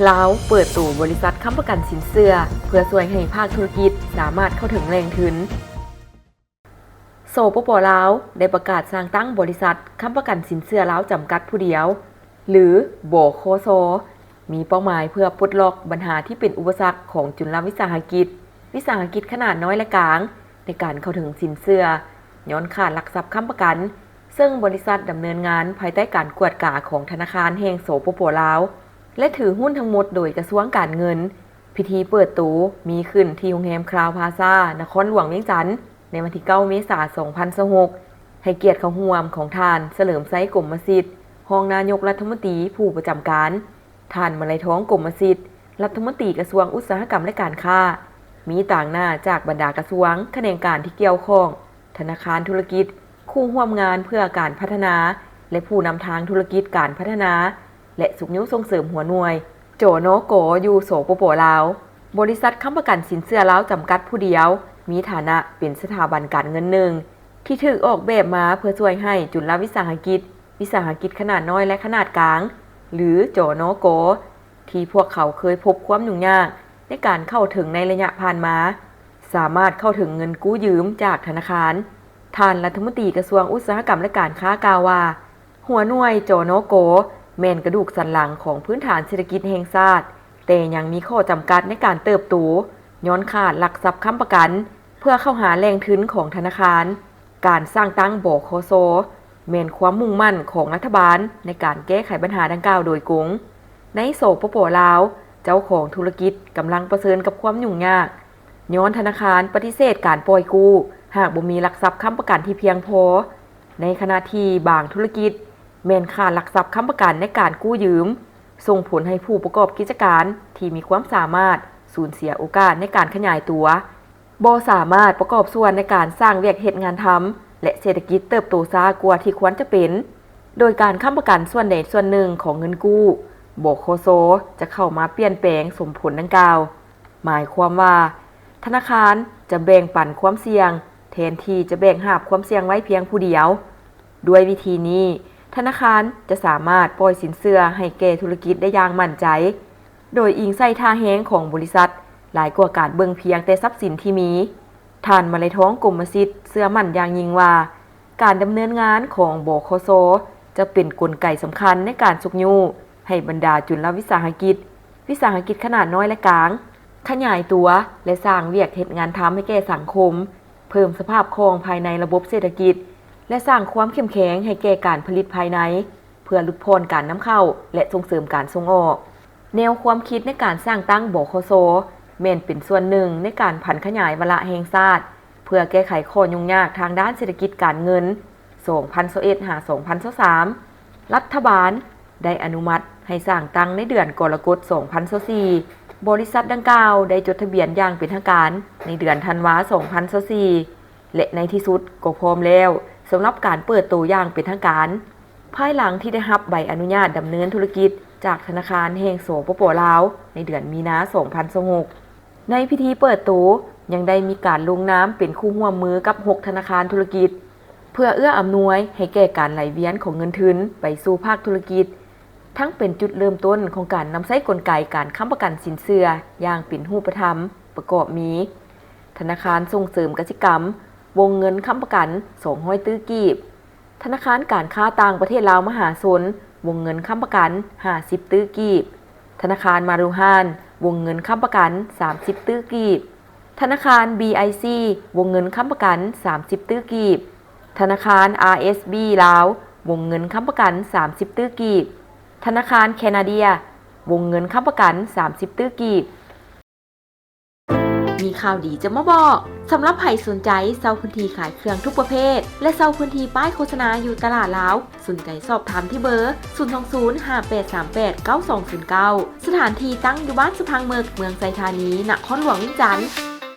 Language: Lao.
ລາວເປີດໂຕບໍລິສັດຄ້ຳປະກັນສິນເຊື່ອ ເພື່ອຊ່ວຍໃຫ້ພາກທຸລະກິດສາມາດເຂົ້າເຖິງແຫຼ່ງທຶນ. ສປປ ລາວ ໄດ້ປະກາດສ້າງຕັ້ງບໍລິສັດຄ້ຳປະກັນສິນເຊື່ອລາວຈຳກັດຜູ້ດຽວ ຫຼື ບຂສ ມີເປົ້າໝາຍເພື່ອປົດລັອກບັນຫາທີ່ເປັນອຸປະສັກຂອງຈຸນລະວິສາຫະກິດ, ວິສາຫະກິດຂະໜາດນ້ອຍ ແລະ ກາງ ໃນການເຂົ້າເຖິງສິນເຊື່ອ ຍ້ອນຂາດຫຼັກຊັບຄ້ຳປະກັນ, ເຊິ່ງບໍລິສັດດຳເນີນງານພາຍໃຕ້ການກວດກາຂອງທະນາຄານແຫ່ງ ສປປ ລາວ ແລະ ຖືຫຸ້ນທັງໝົດໂດຍກະຊວງການເງິນ. ພິທີເປີດໂຕມີຂຶ້ນທີ່ໂຮງແຮມຄຣາວພາຊາ ນະຄອນຫຼວງວຽງຈັນ ໃນວັນທີເກົ້າ ເມສາ ສອງພັນຊາວຫົກ ໃຫ້ກຽດເຂົ້າຮ່ວມຂອງທ່ານ ສະເຫຼີມໄຊ ກົມມະສິດ ຮອງນາຍົກລັດຖະມົນຕີຜູ້ປະຈຳການ, ທ່ານ ມະໄລທອງ ກົມມະສິດ ລັດຖະມົນຕີກະຊວງອຸດສາຫະກຳ ແລະ ການຄ້າ, ມີຕາງໜ້າຈາກບັນດາກະຊວງ, ຂະແໜງການທີ່ກ່ຽວຂ້ອງ, ທະນາຄານທຸລະກິດ, ຄູ່ຮ່ວມງານເພື່ອການພັດທະນາ ແລະ ຜູ້ນຳທາງທຸລະກິດການພັດທະນາ ແລະ ຊຸກຍູ້ສົ່ງເສີມຫົວໜ່ວຍ ຈນກ ຢູ່ ສປປ ລາວ. ບໍລິສັດຄ້ຳປະກັນສິນເຊື່ອລາວຈຳກັດຜູ້ດຽວ ມີຖານະເປັນສະຖາບັນການເງິນໜຶ່ງ ທີ່ຖືກອອກແບບມາເພື່ອຊ່ວຍໃຫ້ຈຸນລະວິສາຫະກິດ, ວິສາຫະກິດຂະໜາດນ້ອຍ ແລະ ຂະໜາດກາງ ຫຼື ຈນກ ທີ່ພວກເຂົາເຄີຍພົບຄວາມຫຍຸ້ງຍາກໃນການເຂົ້າເຖິງໃນໄລຍະຜ່ານມາ ສາມາດເຂົ້າເຖິງເງິນກູ້ຢືມຈາກທະນາຄານ. ທ່ານລັດຖະມົນຕີກະຊວງອຸດສາຫະກຳ ແລະ ການຄ້າ ກ່າວວ່າ ຫົວໜ່ວຍ ຈນກ ແມ່ນກະດູກສັນຫຼັງຂອງພື້ນຖານເສດຖະກິດແຫ່ງຊາດ, ແຕ່ຍັງມີຂໍ້ຈຳກັດໃນການເຕີບໂຕ ຍ້ອນຂາດຫຼັກຊັບຄ້ຳປະກັນ ເພື່ອເຂົ້າຫາແຫຼ່ງທຶນຂອງທະນາຄານ. ການສ້າງຕັ້ງ ບຂສ ແມ່ນຄວາມມຸ່ງໝັ້ນຂອງລັດຖະບານໃນການແກ້ໄຂບັນຫາດັ່ງກ່າວໂດຍກົງ. ໃນ ສປປ ລາວ, ເຈົ້າຂອງທຸລະກິດກຳລັງປະເຊີນກັບຄວາມຫຍຸ້ງຍາກ ຍ້ອນທະນາຄານປະຕິເສດການປ່ອຍກູ້ ຫາກບໍ່ມີຫຼັກຊັບຄ້ຳປະກັນທີ່ພຽງພໍ, ໃນຂະນະທີ່ບາງທຸລະກິດແມ່ນຂາດຫຼັກຊັບຄ້ຳປະກັນໃນການກູ້ຢືມ, ສົ່ງຜົນໃຫ້ຜູ້ປະກອບກິດຈະການທີ່ມີຄວາມສາມາດສູນເສຍໂອກາດໃນການຂະຫຍາຍຕົວ, ບໍ່ສາມາດປະກອບສ່ວນໃນການສ້າງວຽກເຮັດງານທຳ ແລະ ເສດຖະກິດເຕີບໂຕຊ້າກວ່າທີ່ຄວນຈະເປັນ. ໂດຍການຄ້ຳປະກັນສ່ວນໃດສ່ວນໜຶ່ງຂອງເງິນກູ້, ບຂສ ຈະເຂົ້າມາປ່ຽນແປງສົມຜົນດັ່ງກ່າວ. ໝາຍຄວາມວ່າ ທະນາຄານຈະແບ່ງປັນຄວາມສ່ຽງ ແທນທີ່ຈະແບກຫາບຄວາມສ່ຽງໄວ້ພຽງຜູ້ດຽວ. ດ້ວຍວິທີນີ້, ທະນາຄານຈະສາມາດປ່ອຍສິນເຊື່ອໃຫ້ແກ່ທຸລະກິດໄດ້ຢ່າງໝັ້ນໃຈ, ໂດຍອີງໃສ່ທ່າແຮງຂອງບໍລິສັດ ຫຼາຍກວ່າການເບິ່ງພຽງແຕ່ຊັບສິນທີ່ມີ. ທ່ານ ມະໄລທອງ ກົມມະສິດ ເຊື່ອໝັ້ນຢ່າງຍິ່ງວ່າ ການດຳເນີນງານຂອງ ບຂສ ຈະເປັນກົນໄກສຳຄັນໃນການຊຸກຍູ້ໃຫ້ບັນດາຈຸນລະວິສາຫະກິດ, ວິສາຫະກິດຂະໜາດນ້ອຍ ແລະ ກາງ ຂະຫຍາຍຕົວ ແລະ ສ້າງວຽກເຮັດງານທຳໃຫ້ແກ່ສັງຄົມ, ເພີ່ມສະພາບຄ່ອງພາຍໃນລະບົບເສດຖະກິດ ແລະ ສ້າງຄວາມເຂັ້ມແຂງໃຫ້ແກ່ການຜະລິດພາຍໃນ ເພື່ອຫຼຸດຜ່ອນການນຳເຂົ້າ ແລະ ສົ່ງເສີມການສົ່ງອອກ. ແນວຄວາມຄິດໃນການສ້າງຕັ້ງ ບຂສ ແມ່ນເປັນສ່ວນໜຶ່ງໃນການຜັນຂະຫຍາຍວາລະແຫ່ງຊາດ ເພື່ອແກ້ໄຂຂໍ້ຫຍຸ້ງຍາກທາງດ້ານເສດຖະກິດການເງິນ ສອງພັນຊາວເອັດ ຫາ ສອງພັນຊາວສາມ. ລັດຖະບານໄດ້ອະນຸມັດໃຫ້ສ້າງຕັ້ງໃນເດືອນກໍລະກົດ ສອງພັນຊາວສີ່. ບໍລິສັດດັ່ງກ່າວໄດ້ຈົດທະບຽນຢ່າງເປັນທາງການໃນເດືອນທັນວາ ສອງພັນຊາວສີ່ ແລະ ໃນທີ່ສຸດກໍພ້ອມແລ້ວສຳລັບການເປີດໂຕຢ່າງເປັນທາງການ ພາຍຫຼັງທີ່ໄດ້ຮັບໃບອະນຸຍາດດຳເນີນທຸລະກິດຈາກທະນາຄານແຫ່ງ ສປປ ລາວ ໃນເດືອນມີນາ ສອງພັນຊາວຫົກ. ໃນພິທີເປີດໂຕ ຍັງໄດ້ມີການລົງນາມເປັນຄູ່ຮ່ວມມືກັບຫົກທະນາຄານທຸລະກິດ ເພື່ອເອື້ອອຳນວຍໃຫ້ແກ່ການໄຫຼວຽນຂອງເງິນທຶນໄປສູ່ພາກທຸລະກິດ, ທັງເປັນຈຸດເລີ່ມຕົ້ນຂອງການນຳໃຊ້ກົນໄກການຄ້ຳປະກັນສິນເຊື່ອຢ່າງເປັນຮູບປະທຳ ປະກອບມີ ທະນາຄານສົ່ງເສີມກະສິກຳ ວົງເງິນຄ້ຳປະກັນ ສອງຮ້ອຍຕື້ກີບ, ທະນາຄານການຄ້າຕ່າງປະເທດລາວມະຫາຊົນ ວົງເງິນຄ້ຳປະກັນ ຫ້າສິບຕື້ກີບ, ທະນາຄານມາຣູຮານ ວົງເງິນຄ້ຳປະກັນ ສາມສິບຕື້ກີບ, ທະນາຄານ ບີໄອຊີ ວົງເງິນຄ້ຳປະກັນ ສາມສິບຕື້ກີບ, ທະນາຄານ ອາເອສບີ ລາວ ວົງເງິນຄ້ຳປະກັນ ສາມສິບຕື້ກີບ, ທະນາຄານແຄນາເດຍ ວົງເງິນຄ້ຳປະກັນ ສາມສິບຕື້ກີບ. ມີຂ່າວດີຈະມາບອກ. ສຳລັບໃຜສົນໃຈເຊົ່າພື້ນທີ່ຂາຍເຄື່ອງທຸກປະເພດ ແລະ ເຊົ່າພື້ນທີ່ປ້າຍໂຄສະນາຢູ່ຕະຫຼາດລາວ, ສົນໃຈສອບຖາມທີ່ເບີ ສູນສອງສູນ ຫ້າແປດສາມແປດ ເກົ້າສອງສູນເກົ້າ. ສະຖານທີ່ຕັ້ງຢູ່ບ້ານສະພັງເມິກ, ເມືອງໄຊທານີ, ນະຄອນຫຼວງວຽງຈັນ.